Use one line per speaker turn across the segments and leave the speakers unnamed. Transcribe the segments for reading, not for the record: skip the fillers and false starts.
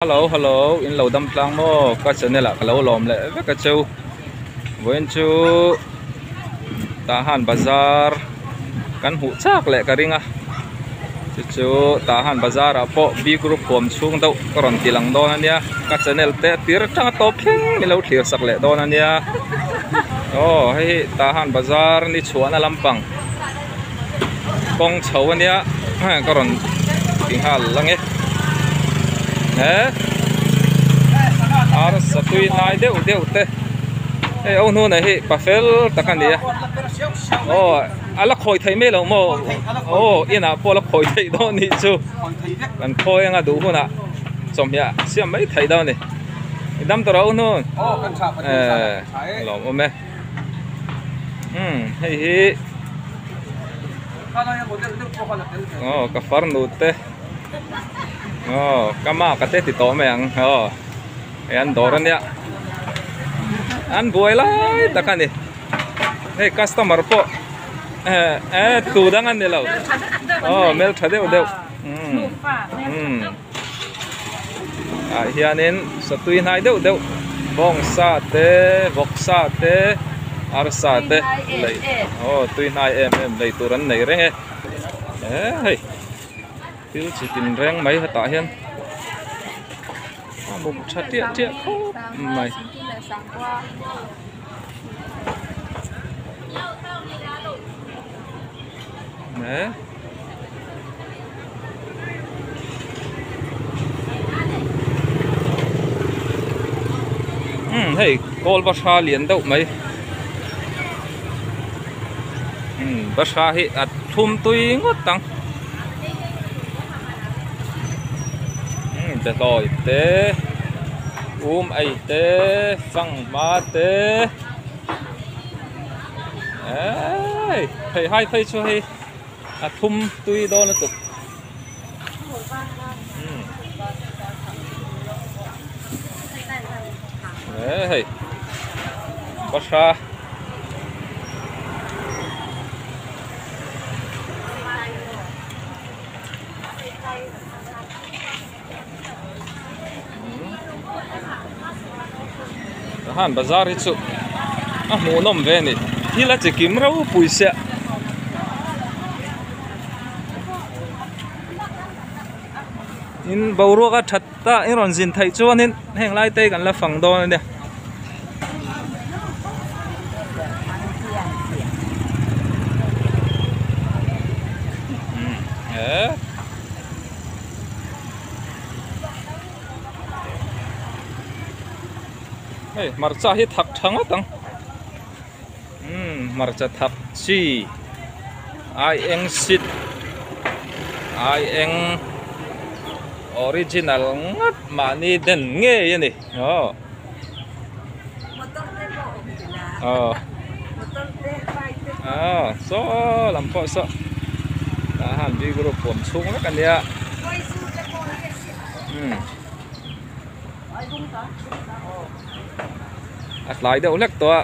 Hello hello in lo dam tlang maw ka channel ah ka lo lawm leh vek a cheu vawiin chu Tahan bazar kan hmuh chak leh ka ring a chu chu Tahan bazar ah pawh bik group huam chhung deuh ka rawn ti lang dawn a nia ka channel te a tir atanga tawp thleng min lo thlir sak leh dawn a nia aw hei hi Tahan bazar ni chhuahna lampang kawng chho a nia ka rawn ti nghal ang e he arsa tui hnai deuh deuh te hei au hnuna hi pa fel tak a ni a aw a la khawi thei mai lo maw aw inah pawh a la khawi theih dawn anih chu kan khawi anga duh hunah chawhmeh siam mai theih dawn a ni i dam tawh rawh u hnun eh lawmawm e. Umm hei hi aw ka farnu te aw ka maka te ti tawh mai ang aw hei an dawr ania an buai lai tak ani hei customer pawh eh eh tu dang an ni lo aw hmeltha deuh deuh umm umm. Ah hianin satui hnai deuh deuh bawngsa te vawksa te arsa te lei aw tui hnai em em lei tur an nei reng e he hei thil chi tin reng mai hetah hian a muk tha tiah tiah khawp mai. Umm hei kawl bahra lian deuh mai umm bahra hi a thlum tui ngawt ang umm behlawi te um ei te fanghma te eii theihai phei chu hei. A thum tui dawn lutuk. E hei bahra han bazar hi chu a hmuhnawm ve a ni thil a chi kim ropui sia in boruak a that ta in rawn zin theih chuanin heng lai te hi kan la fang dawn a nia. Hei hmarcha hi thak tha ngawt ang umm hmarcha thak chi ai eng sit ai eng original ngawt mahni den ngei a ni aw aw aw saw lam pawh saw tah hian bik group huam chhung vek a nia umm a tlai deuh hlek tawh a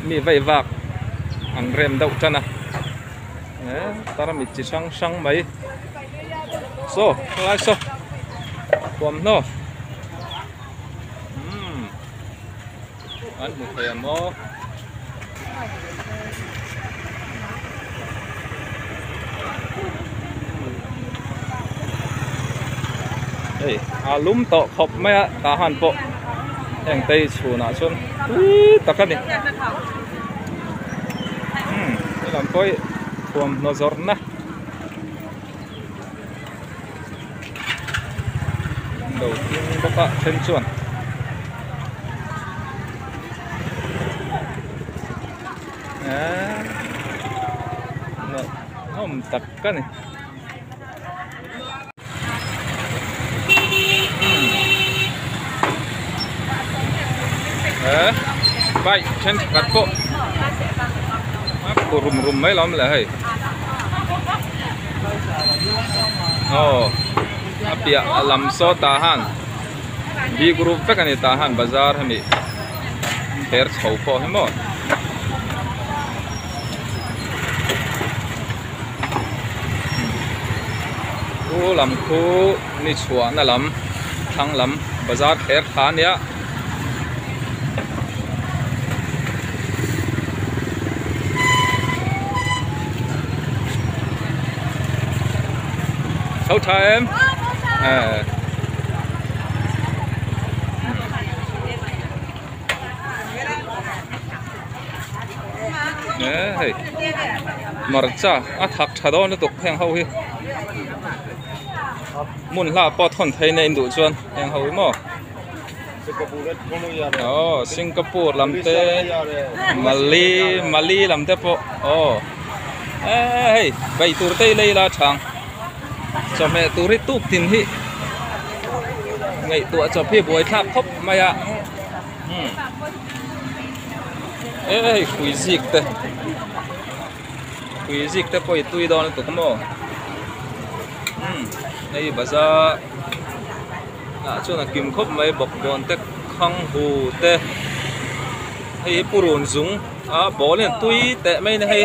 mi vei vak an rem deuh tan a eh tarmit chi hrang hrang mai saw helai saw thuamhnaw. Umm an hmu thei ang maw hei a lum tawh khawp mai a tah han pawh heng te hi chhunah chuan tui tak a ni umm helam pawh hi thuamhnaw zawrhna. Lo ding bawk a then chuan eee nawm tak a ni. Eee bike thenkhat pawh a khu rum rum mai lo awm le hei. Aw a piah a lam saw tah han bik rup vek a ni tah han bazar hemi kher chho pawh hi maw. Khu lam khu ni chhuahna lam thlang lam. Bazar thler thla a nia. Tho tha em? Hei hmarcha a thak tha dawn lutuk heng ho hi hmun hla pawh thawn phei na in duh chuan heng ho hi maw aw Singapore lam te Mali Mali lam te pawh aw hei bai tur te hi lei la chhang chawhmeh tur hi tuk tin hi ngaihtuah chawp hi buai thlak khawp mai a e hei hrui zik te hrui zik te pawh i tui dawn lutuk maw umm hei bazar ah chuan a kim khawp mai bawkbawn te khang hu te hei hi purun zung a ball hian tui teh mai a ni hei.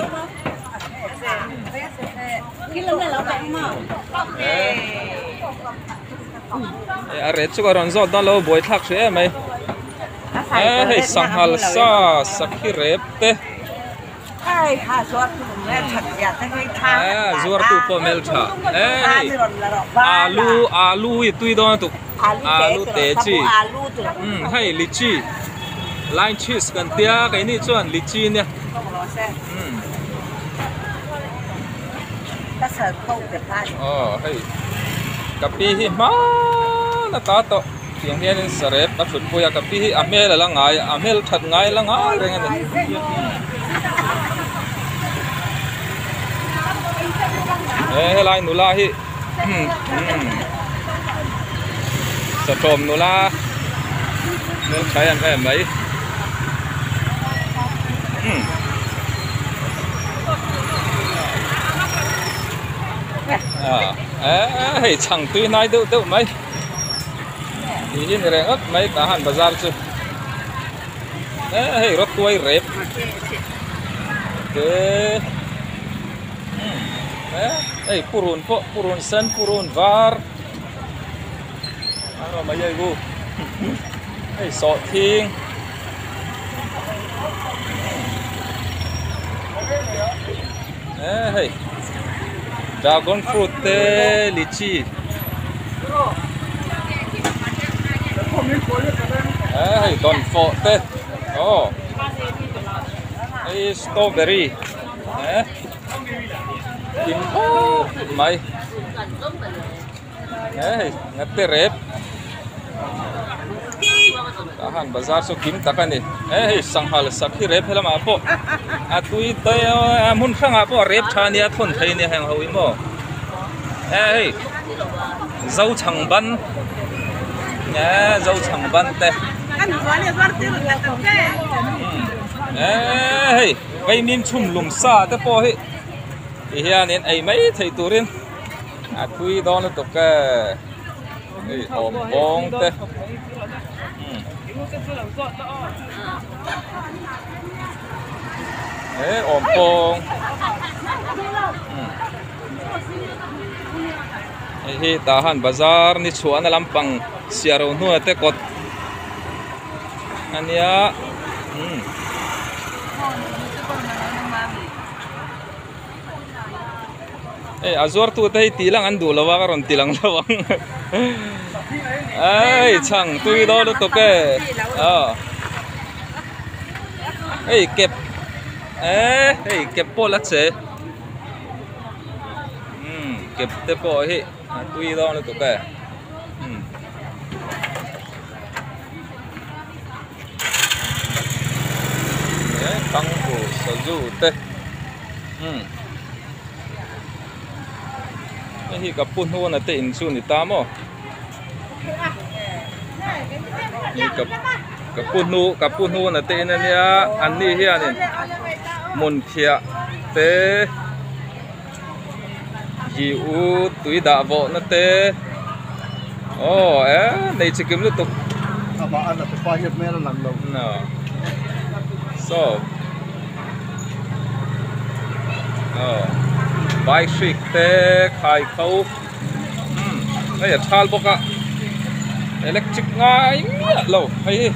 A ret chu ka rawn zawt dawn lo buaithlak hrih em mai hei sanghal sa sakhi rep te zuar tu pawh hmel tha hei alu alu hi tui dawn lutuk alu te chi hei lychee line cheese kan tia keini chuan lychee nia. Aw hei ka pi hi hmaan a ta tawh tiang hianin sarep a thut pui a ka pi hi a hmel a la ngai a hmel that ngai la ngai reng a ni he helai nula hi sawtawm nula hmeltha em em mai. Hei chhang tui hnai deuh deuh mai tih hi ni reng ngawt mai tah han bazar chu hei rawtuai rep te hei purun pawh purun sen purun var hei sawhthing. Hei dragon fruit te lychee hei dawnfawh te aw hei strawberry kim khawp mai. Hei ngate rep tah han bazar chu kim tak a ni he hei sanghal sakhi rep helamah pawh a tui te a hmun hrangah pawh a rep tha ania a thawn thei ania heng ho hi maw he hei zo chhang ban e zo chhang ban te e hei vaimim chhum lum sa te pawh hi ti hianin ei mai theih turin. A thui dawn lutuk e hei awm bawng te he awm pawng hei hi tah han bazar ni chhuahna lampang siar ho hnuaia te kawt ania umm. Hei a zuar tu te hi tih lang an duh lo a ka rawn ti lang lo ang hei chhang tui dawn lutuk e aw hei kep eh hei kep pawh la che umm kep te pawh hi a tui dawn lutuk e umm. Thanghu sazu te umm hei hi ka pu hnuna te in chu ni ta maw hei ka ka pu hnu ka pu hnuna te in ania an ni hianin hmun phiah te hi u tui dah vawhna te aw e nei chikim lutuk saw aw bike hrik te khai kho umm hei a thal bawk a. Electric ngai miah lo hei hi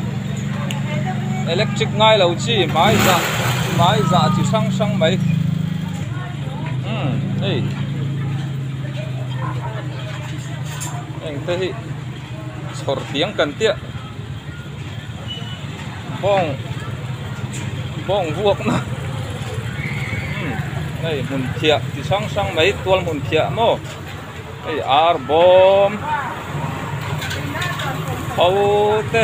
electric ngai lo chi hmai zah hmai zah chi hrang hrang mai umm hei heng te hi chhawr tiang kan tiah bawng bawng vuak na umm hei hmun phiah chi hrang hrang mai tual hmun phiah maw. Hei ar bawm pho te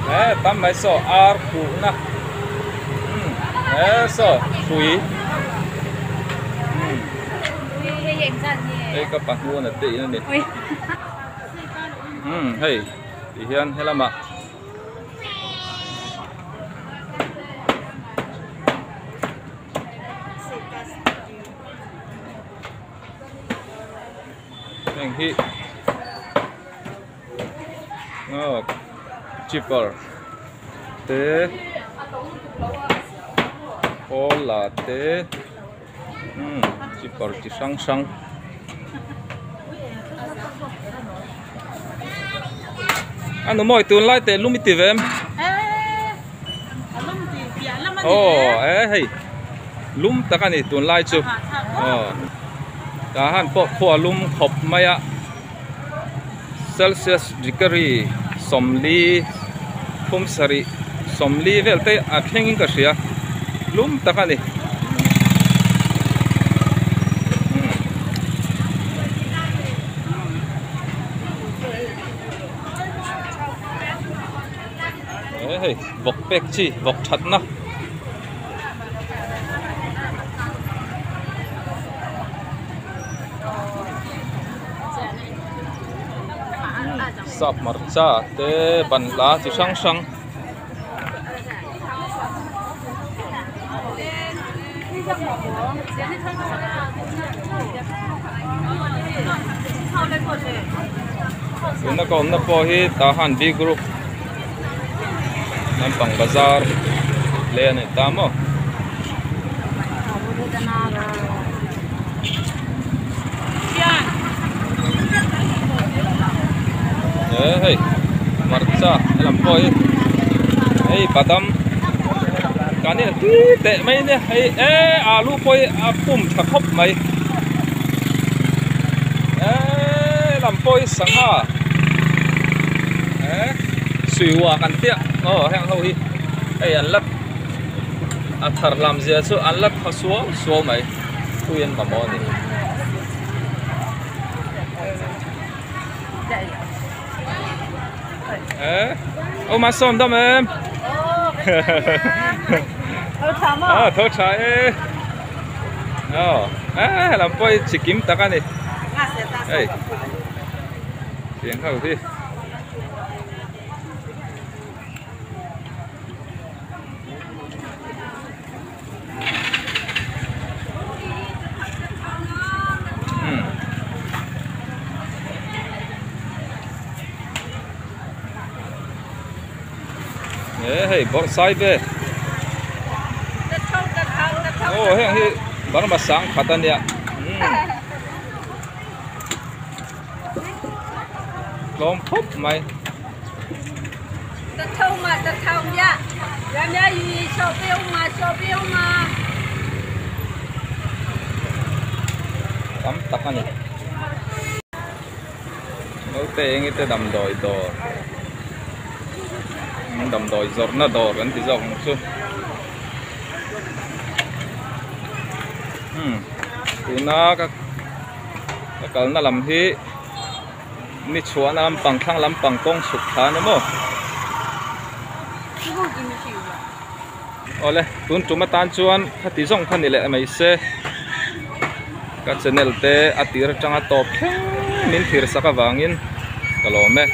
he tam mai saw ar khuhna umm he saw hrui umm hei ka pahnuan a te in a ni umm hei ti hian helamah. Heng hi aw chipper te cola te umm chipper chi hrang hrang. A nu mawi tunlai teh lum i ti ve em? Aw e hei lum tak a ni tunlai chu aw tah han pawh khua lum khawp mai a celsius degree sawmli thum sarih sawmli vel te a thleng in ka hria lum tak a ni. He hei vawk pek chi vawk that na. Sap hmarcha te banhla chi hrang hrang. Tuna ka awmna pawh hi Tahan B group lampang bazar hle a ni ta maw. He hei hmarcha helam pawh hi hei badam kan in tui teh mai nia hei e alu pawh hi a pum tha khawp mai e lam pawh hi sangha e suiwa kan tia aw heng ho hi hei an la a thar lam zia chu an la tha suau suau mai tui an mamawh a ni. Ô mà sawm dam em. Ờ tho tha e. Ờ a lam pawh hi chi kim tak a ni. Hei. Tiang ho hi. Ê hei bawrh sai ve aw heng hi Burma sang khat a nia tlawm khawp mai. Tam tak a ni. Naute eng ite damdawi dawr damdawi zawrhna dawr kan ti zawk ang chu. Hmm tuna ka kalna lam hi. Ni chhuahna lampang thlang lampang kawng chhuk thla a ni maw? Awle tun tum atan chuan khati zawng kha ni leh mai se ka channel te a tir atanga tawp thleng min thir sak avangin ka lawm e.